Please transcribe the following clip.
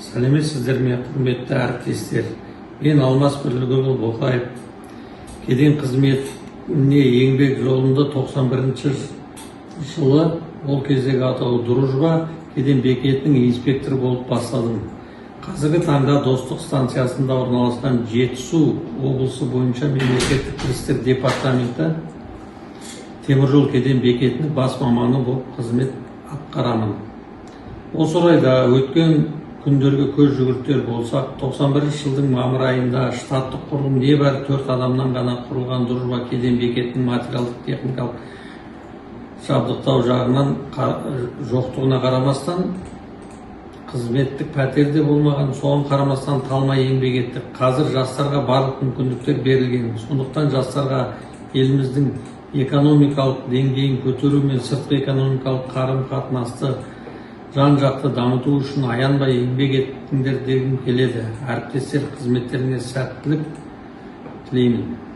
Сәлеметсіздер ме, құрметті әріптестер! Мен, Алмас Бірлігұлы Боқаев, кеден қызметіне еңбек жолымды 91 жылы, ол кездегі атауы Дружба кеден бекетінің инспекторы болып бастадым. Қазіргі таңда Достық станциясында орналасқан Жетісу облысы бойынша мемлекеттік кірістер департаменті теміржол кеден бекетінің бас маманы болып қызмет атқарамын. Осы орайда өткен күндерге көз жүгіртер болсақ, 91 жылдың мамыр айында штаттық құрылым небәрі төрт адамнан ғана құрылған Дружба кеден бекетінің материалдық техникалық жабдықтау жағынан жоқтығына қарамастан, қызметтік пәтер де болмаған, соған қарамастан талмай еңбек еттік. Қазір жастарға барлық мүмкіндіктер берілген. Сондықтан жастарға еліміздің экономикалық деңгейін көтеру мен сыртқы экономикалық қарым қатынасты жан жақты дамыту үшін аянбай еңбек етіңдер дегім келеді. Әріптестер, қызметтеріңе сәттілік тілеймін.